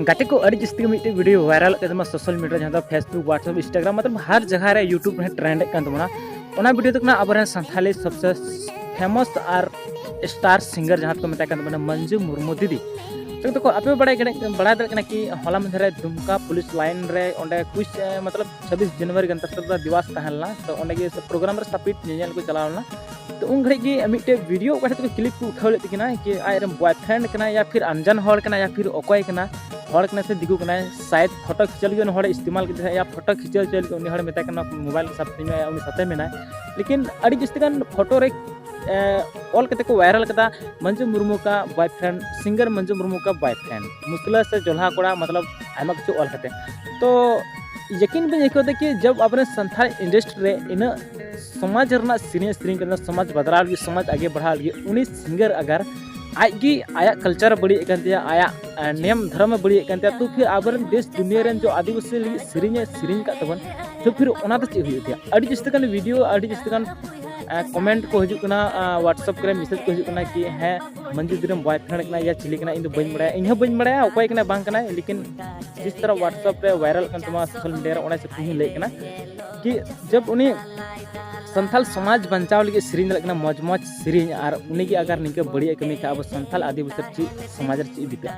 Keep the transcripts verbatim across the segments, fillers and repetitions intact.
ᱜᱟᱛᱮ ᱠᱚ, ᱟᱹᱰᱤ ᱡᱟᱹᱥᱛᱤ ᱜᱮ ᱢᱤᱫᱴᱮᱡ ᱵᱷᱤᱰᱤᱭᱳ ᱵᱷᱟᱭᱨᱟᱞᱚᱜ ᱠᱟᱱ ᱛᱟᱵᱚᱱᱟ ᱥᱳᱥᱟᱞ ᱢᱤᱰᱤᱭᱟ ᱨᱮ, ᱡᱟᱦᱟᱸ ᱫᱚ ᱯᱷᱮᱥᱵᱩᱠ, ᱣᱟᱴᱥᱮᱯ, ᱤᱱᱥᱴᱟᱜᱨᱟᱢ, ᱢᱚᱛᱞᱚᱵ ᱦᱟᱨ ᱡᱟᱭᱜᱟ ᱨᱮ, ᱭᱩᱴᱩᱵᱽ ᱨᱮ ᱴᱨᱮᱱᱰ ᱠᱟᱱ ᱛᱟᱵᱚᱱᱟ᱾ ᱚᱱᱟ ᱵᱷᱤᱰᱤᱭᱳ ᱫᱚ ᱠᱟᱱᱟ ᱟᱵᱚᱨᱮᱱ ᱥᱟᱱᱛᱷᱟᱞᱤ ᱥᱚᱵᱥᱮ ᱯᱷᱮᱢᱟᱥ ᱟᱨ ᱥᱴᱟᱨ ᱥᱤᱝᱜᱟᱨ ᱡᱟᱦᱟᱸ ᱫᱚᱠᱚ ᱢᱮᱛᱟᱭ ᱠᱟᱱ ᱛᱟᱵᱚᱱᱟ ᱢᱚᱧᱡᱩ ᱢᱩᱨᱢᱩ ᱫᱤᱫᱤ᱾ ᱛᱚ ᱫᱚᱠᱚ ᱟᱯᱮ ᱵᱟᱲᱟᱭ ᱠᱟᱱᱟ, ᱵᱟᱲᱟᱭ ᱫᱟᱲᱮᱭᱟᱜ ᱠᱟᱱᱟ ᱠᱤ ᱦᱚᱞᱟ ᱢᱟᱫᱷᱮᱨ ᱨᱮ ᱫᱩᱢᱠᱟ ᱯᱩᱞᱤᱥ ᱞᱟᱭᱤᱱ ᱨᱮ ᱚᱸᱰᱮ ᱠᱩᱪ, ᱮ, ᱢᱚᱛᱞᱚᱵ ᱪᱷᱟᱵᱵᱤᱥ ᱡᱟᱱᱩᱣᱟᱨᱤ ᱜᱚᱱᱛᱚᱱᱛᱨᱚ ᱫᱤᱵᱚᱥ ᱛᱟᱦᱮᱸ ᱞᱮᱱᱟ᱾ ᱛᱚ ᱚᱸᱰᱮ ᱜᱮ ᱯᱨᱳᱜᱨᱟᱢ ᱨᱮ ᱥᱟᱯᱤᱴ ᱧᱮᱧᱮᱞ ᱠᱚ ᱪᱟᱞᱟᱣ ᱞᱮᱱᱟ᱾ ᱛᱚ ᱩᱱ ᱜᱷᱟᱹᱲᱤᱡ ᱜᱮ ᱢᱤᱫᱴᱮᱡ ᱵᱷᱤᱰᱤᱭᱳ ᱚᱠᱟ ᱴᱷᱮᱡ ᱠᱚ ᱠᱞᱤᱯ ᱠᱚ ᱩᱴᱷᱟᱹᱣ ᱞᱮᱫ ᱛᱟᱹᱠᱤᱱᱟ ᱠᱤ ᱟᱡᱨᱮᱱ ᱵᱚᱭᱯᱷᱨᱮᱱᱰ ᱠᱟᱱᱟᱭ ᱭᱟ ᱯᱷᱤᱨ ᱟᱱᱡᱟᱱ ᱦᱚᱲ ᱠᱟᱱᱟᱭ ᱭᱟ ᱯᱷᱤᱨ ᱚᱠᱚᱭ ᱠᱟᱱᱟ, ᱦᱚᱲ ᱠᱟᱱᱟᱭ ᱥᱮ ᱫᱤᱠᱩ ᱠᱟᱱᱟᱭ, ᱥᱟᱭᱮᱫ ᱯᱷᱳᱴᱳ ᱠᱷᱤᱪᱟᱹᱣ ᱞᱟᱹᱜᱤᱫ ᱩᱱᱤ ᱦᱚᱲᱮ ᱤᱥᱛᱮᱢᱟᱞ ᱠᱮᱫᱮ ᱛᱟᱦᱮᱸᱫ ᱭᱟ ᱯᱷᱳᱴᱳ ᱠᱷᱤᱪᱟᱹᱣ ᱦᱚᱪᱚᱭ ᱞᱟᱹᱜᱤᱫ ᱩᱱᱤ ᱦᱚᱲᱮ ᱢᱮᱛᱟᱭ ᱠᱟᱱᱟ ᱢᱳᱵᱟᱭᱤᱞ ᱥᱟᱵ ᱛᱤᱧ ᱢᱮ, ᱩᱱᱤ ᱥᱟᱛᱮ ᱢᱮᱱᱟᱭ᱾ ᱞᱮᱠᱤᱱ ᱟᱹᱰᱤ ᱡᱟᱹᱥᱛᱤ ᱜᱟᱱ ᱯᱷᱳᱴᱳ ᱨᱮ, ᱮ, ᱚᱞ ᱠᱟᱛᱮ ᱠᱚ ᱵᱷᱟᱭᱨᱟᱞ ᱠᱟᱫᱟ, ᱢᱚᱧᱡᱩ ᱢᱩᱨᱢᱩ ᱠᱟ ᱵᱚᱭᱯᱷᱨᱮᱱᱰ, ᱥᱤᱝᱜᱟᱨ ᱢᱚᱧᱡᱩ ᱢᱩᱨᱢᱩ ᱠᱟ ᱵᱚᱭᱯᱷᱨᱮᱱᱰ, ᱢᱩᱥᱞᱟᱹ ᱥᱮ ᱡᱚᱞᱦᱟ ᱠᱚᱲᱟ, ᱢᱚᱛᱞᱚᱵ ᱟᱭᱢᱟ ᱠᱤᱪᱷᱩ ᱚᱞ ᱠᱟᱛᱮ᱾ ᱛᱚ ᱭᱟᱹᱠᱤᱱ ᱵᱮᱱ ᱟᱹᱭᱠᱟᱹᱣ ᱫᱟ ᱠᱤ ᱡᱟᱵ ᱟᱵᱚᱨᱮᱱ ᱥᱟᱱᱛᱟᱲ ᱤᱱᱰᱟᱥᱴᱨᱤ ᱨᱮ ᱤᱱᱟᱹᱜ ᱥᱚᱢᱟᱡᱽ ᱨᱮᱱᱟᱜ ᱥᱮᱨᱮᱧ ᱥᱮᱨᱮᱧ ᱠᱟᱱᱟ, ᱥᱚᱢᱟᱡᱽ ᱵᱟᱫᱞᱟᱣ ᱞᱟᱹᱜᱤᱫ, ᱥᱚᱢᱟᱡᱽ ᱟᱜᱮ ᱵᱟᱲᱦᱟᱣ ᱞᱟᱹᱜᱤᱫ, ᱩᱱᱤ ᱥᱤᱝᱜᱟᱨ ᱟᱜᱟᱨ ᱟᱡ ᱜᱮ ᱟᱭᱟᱜ ᱠᱟᱞᱪᱟᱨ ᱮ ᱵᱟᱹᱲᱤᱡ ᱮᱫ ᱠᱟᱱ ᱛᱟᱭᱟ, ᱟᱭᱟᱜ, ᱮ, ᱱᱤᱭᱚᱢ ᱫᱷᱚᱨᱚᱢ ᱮ ᱵᱟᱹᱲᱤᱡ ᱮᱫ ᱠᱟᱱ ᱛᱟᱭᱟ, ᱛᱚ ᱯᱷᱤᱨ ᱟᱵᱚᱨᱮᱱ ᱫᱮᱥ ᱫᱩᱱᱤᱭᱟᱹ ᱨᱮᱱ ᱡᱚ ᱟᱹᱫᱤᱵᱟᱹᱥᱤ ᱞᱟᱹᱜᱤᱫ ᱥᱮᱨᱮᱧ ᱮ ᱥᱮᱨᱮᱧ ᱠᱟᱜ ᱛᱟᱵᱚᱱ, ᱛᱚ ᱯᱷᱤᱨ ᱚᱱᱟ ᱫᱚ ᱪᱮᱫ ᱦᱩᱭᱩᱜ ᱛᱟᱭᱟ? ᱟᱹᱰᱤ ᱡᱟᱹᱥᱛᱤ ᱜᱟᱱ ᱵᱷᱤᱰᱤᱭᱳ, ᱟᱹᱰᱤ ᱡᱟᱹᱥᱛᱤ ᱜᱟᱱ, ᱮ, ᱠᱚᱢᱮᱱᱴ ᱠᱚ ᱦᱤᱡᱩᱜ ᱠᱟᱱᱟ, ᱮ, ᱣᱟᱴᱥᱮᱯ ᱠᱚᱨᱮ ᱢᱮᱥᱮᱡᱽ ᱠᱚ ᱦᱤᱡᱩᱜ ᱠᱟᱱᱟ ᱠᱤ ᱦᱮᱸ ᱢᱚᱧᱡᱩ ᱫᱤᱫᱤ ᱨᱮᱱ ᱵᱚᱭᱯᱷᱨᱮᱱᱰ ᱠᱟᱱᱟᱭ ᱭᱟ ᱪᱤᱞᱤ ᱠᱟᱱᱟᱭ, ᱤᱧ ᱫᱚ ᱵᱟᱹᱧ ᱵᱟᱲᱟᱭᱟ, ᱤᱧ ᱦᱚᱸ ᱵᱟᱹᱧ ᱵᱟᱲᱟᱭᱟ ᱚᱠᱚᱭ ᱠᱟᱱᱟᱭ ᱵᱟᱝ ᱠᱟᱱᱟᱭ, ᱞᱮᱠᱤᱱ ᱡᱤᱥ ᱛᱟᱨᱟ ᱣᱟᱴᱥᱮᱯ ᱨᱮ ᱵᱷᱟᱭᱨᱟᱞ ᱠᱟᱱ ᱛᱟᱢᱟ ᱥᱳᱥᱟᱞ ᱢᱤᱰᱤᱭᱟ ᱨᱮ, ᱚᱱᱟ ᱦᱤᱥᱟᱹᱵ ᱛᱮ ᱤᱧ ᱞᱟᱹᱭᱮᱫ ᱠᱟᱱᱟ ᱠᱤ ᱡᱟᱵ ᱩᱱᱤ ᱥᱟᱱᱛᱟᱞ ᱥᱚᱢᱟᱡᱽ ᱵᱟᱧᱪᱟᱣ ᱞᱟᱹᱜᱤᱫ ᱥᱮᱨᱮᱧ ᱫᱟᱲᱮᱭᱟᱜ ᱠᱟᱱᱟ, ᱢᱚᱡᱽ ᱢᱚᱡᱽ ᱥᱮᱨᱮᱧ, ᱟᱨ ᱩᱱᱤ ᱜᱮ ᱟᱜᱟᱨ ᱱᱤᱝᱠᱟᱹ ᱵᱟᱹᱲᱤᱡ ᱮ ᱠᱟᱹᱢᱤ ᱠᱷᱟᱡ ᱟᱵᱚ ᱥᱟᱱᱛᱟᱞ ᱟᱹᱫᱤᱵᱟᱹᱥᱤ ᱪᱮᱫ ᱥᱚᱢᱟᱡᱽ ᱨᱮ ᱪᱮᱫ ᱵᱤᱛᱟᱹᱜᱼᱟ?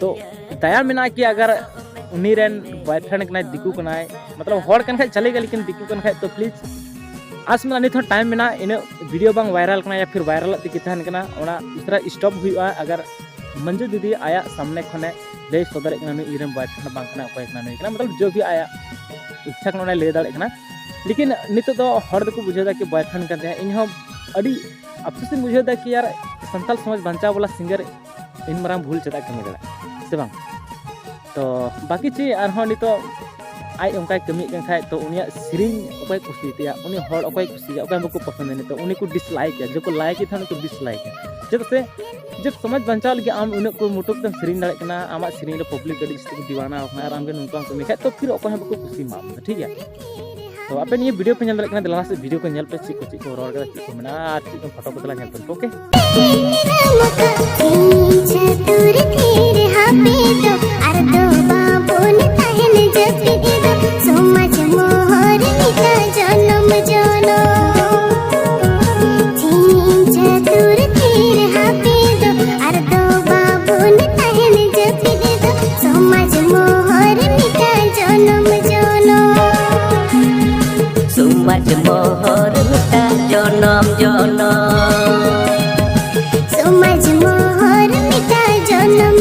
ᱛᱚ ᱫᱟᱭᱟ ᱢᱮᱱᱟᱜᱼᱟ ᱠᱤ ᱟᱜᱟᱨ ᱩᱱᱤ ᱨᱮᱱ ᱵᱚᱭᱯᱷᱨᱮᱱᱰ ᱠᱟᱱᱟᱭ, ᱫᱤᱠᱩ ᱠᱟᱱᱟᱭ, ᱢᱚᱛᱞᱚᱵ ᱦᱚᱲ ᱠᱟᱱ ᱠᱷᱟᱡ ᱪᱟᱞᱮᱜᱟ, ᱞᱮᱠᱤᱱ ᱫᱤᱠᱩ ᱠᱟᱱ ᱠᱷᱟᱡ ᱛᱚ ᱯᱞᱤᱡᱽ ᱟᱥ ᱢᱮᱱᱟᱜᱼᱟ ᱱᱤᱛ ᱦᱚᱸ ᱴᱟᱭᱤᱢ ᱢᱮᱱᱟᱜᱼᱟ, ᱤᱱᱟᱹᱜ ᱵᱷᱤᱰᱤᱭᱳ ᱵᱟᱝ ᱵᱷᱟᱭᱨᱟᱞ ᱠᱟᱱᱟ ᱭᱟ ᱯᱷᱤᱨ ᱵᱷᱟᱭᱨᱟᱞᱚᱜ ᱛᱮᱜᱮ ᱛᱟᱦᱮᱱ ᱠᱟᱱᱟ, ᱚᱱᱟ ᱩᱥᱟᱹᱨᱟ ᱥᱴᱚᱯ ᱦᱩᱭᱩᱜᱼᱟ᱾ ᱟᱜᱟᱨ ᱢᱚᱧᱡᱩ ᱫᱤᱫᱤ ᱟᱭᱟᱜ ᱥᱟᱢᱱᱮ ᱠᱷᱚᱱᱮ ᱞᱟᱹᱭ ᱥᱚᱫᱚᱨᱮᱫ ᱠᱟᱱᱟ ᱱᱩᱭ ᱤᱧᱨᱮᱱ ᱵᱚᱭᱯᱷᱨᱮᱱᱰ ᱵᱟᱝ ᱠᱟᱱᱟ, ᱚᱠᱚᱭ ᱠᱟᱱᱟ ᱱᱩᱭ ᱠᱟᱱᱟ, ᱢᱚᱛᱞᱚᱵ ᱡᱚ ᱵᱷᱤ ᱟᱭᱟᱜ ᱤᱪᱪᱷᱟ ᱠᱷᱚᱱ ᱚᱱᱟᱭ ᱞᱟᱹᱭ ᱫᱟᱲᱮᱭᱟᱜ ᱠᱟᱱᱟ, ᱞᱮᱠᱤᱱ ᱱᱤᱛᱚᱜ ᱫᱚ ᱦᱚᱲ ᱫᱚᱠᱚ ᱵᱩᱡᱷᱟᱹᱣ ᱮᱫᱟ ᱠᱤ ᱵᱚᱭᱯᱷᱨᱮᱱᱰ ᱠᱟᱱ ᱛᱟᱭᱟ᱾ ᱤᱧ ᱦᱚᱸ ᱟᱹᱰᱤ ᱟᱯᱥᱳᱥ ᱤᱧ ᱵᱩᱡᱷᱟᱹᱣ ᱮᱫᱟ ᱠᱤ ᱭᱟᱨ ᱥᱟᱱᱛᱟᱞ ᱥᱚᱢᱟᱡᱽ ᱵᱟᱧᱪᱟᱣ ᱵᱟᱞᱟ ᱥᱤᱝᱜᱟᱨ ᱤᱱ ᱢᱟᱨᱟᱝ ᱵᱷᱩᱞ ᱪᱮᱫᱟᱜ ᱠᱟᱹᱢᱤ ᱫᱟᱲᱮᱭᱟᱜᱼᱟ ᱥᱮ ᱵᱟᱝ? ᱛᱚ ᱵᱟᱠᱤ ᱪᱮᱫ ᱟᱨᱦᱚᱸ ᱱᱤᱛᱚᱜ ᱟᱡ ᱚᱱᱠᱟᱭ ᱠᱟᱹᱢᱤᱭᱮᱫ ᱠᱟᱱ ᱠᱷᱟᱡ, ᱛᱚ ᱩᱱᱤᱭᱟᱜ ᱥᱮᱨᱮᱧ ᱚᱠᱚᱭ ᱠᱩᱥᱤᱭᱟᱛᱟᱭᱟ, ᱩᱱᱤ ᱦᱚᱲ ᱚᱠᱚᱭ ᱠᱩᱥᱤᱭᱟᱜᱼᱟ, ᱚᱠᱚᱭ ᱵᱟᱠᱚ ᱯᱚᱥᱚᱸᱫᱟ, ᱱᱤᱛᱚᱜ ᱩᱱᱤ ᱠᱚ ᱰᱤᱥᱞᱟᱭᱤᱠᱟ, ᱡᱮ ᱠᱚ ᱞᱟᱭᱤᱠᱮᱫ ᱛᱟᱦᱮᱸ ᱩᱱᱤ ᱠᱚ ᱰᱤᱥᱞᱟᱭᱤᱠᱟ᱾ ᱪᱮᱫᱟᱜ ᱥᱮ ᱡᱮ ᱥᱚᱢᱟᱡᱽ ᱵᱟᱧᱪᱟᱣ ᱞᱟᱹᱜᱤᱫ ᱟᱢ ᱩᱱᱟᱹᱜ ᱠᱩᱨᱩᱢᱩᱴᱩ ᱠᱟᱛᱮᱢ ᱥᱮᱨᱮᱧ ᱫᱟᱲᱮᱭᱟᱜ ᱠᱟᱱᱟ, ᱟᱢᱟᱜ ᱥᱮᱨᱮᱧ ᱨᱮ ᱯᱟᱵᱽᱞᱤᱠ ᱟᱹᱰᱤ ᱡᱟᱹᱥᱛᱤ ᱠᱚ ᱫᱤᱣᱟᱱᱟ ᱟᱠᱟᱱᱟ, ᱟᱨ ᱟᱢᱜᱮ ᱱᱚᱝᱠᱟᱢ ᱠᱟᱹᱢᱤ ᱠᱷᱟᱡ, ᱛᱚ ᱯᱷᱤᱨ ᱚᱠᱚᱭ ᱦᱚᱸ ᱵᱟᱠᱚ ᱠᱩᱥᱤ ᱮᱢᱟ ᱵᱚᱱᱟ, ᱴᱷᱤᱠ ᱜᱮᱭᱟ? ᱛᱚ ᱟᱯᱮ ᱱᱤᱭᱟᱹ ᱵᱷᱤᱰᱤᱭᱳ ᱯᱮ ᱧᱮᱞ ᱫᱟᱲᱮᱭᱟᱜ ᱠᱟᱱᱟ, ᱫᱮᱞᱟ ᱥᱮ ᱵᱷᱤᱰᱤᱭᱳ ᱠᱚ ᱧᱮᱞ ᱯᱮ, ᱪᱮᱫ ᱠᱚ ᱪᱮᱫ ᱠᱚ ᱨᱚᱲ ᱠᱟᱫᱟ, ᱪᱮᱫ ᱠᱚ ᱢᱮᱱᱟᱜᱼᱟ, ᱟᱨ ᱪᱮᱫ ᱠᱚ ᱯᱷᱳᱴᱳ ᱠᱚ ᱫᱮᱞᱟ ᱧᱮᱞ ᱛᱟᱵᱚᱱ ᱯᱮ, ᱳᱠᱮ? ᱤᱧ ᱪᱷᱟᱹᱛᱩᱨ ᱛᱷᱤᱨ ᱦᱟᱯᱮ ᱫᱚ ᱟᱨ ᱫᱚ ᱢᱚᱦᱚᱨ ᱢᱤᱫᱴᱟᱝ ᱡᱚᱱᱚᱢ ᱡᱚᱱᱚᱢ᱾ ᱥᱚᱢᱟᱡᱽ ᱢᱚᱦᱚᱨ ᱢᱤᱫᱴᱟᱝ ᱡᱚᱱᱚᱢ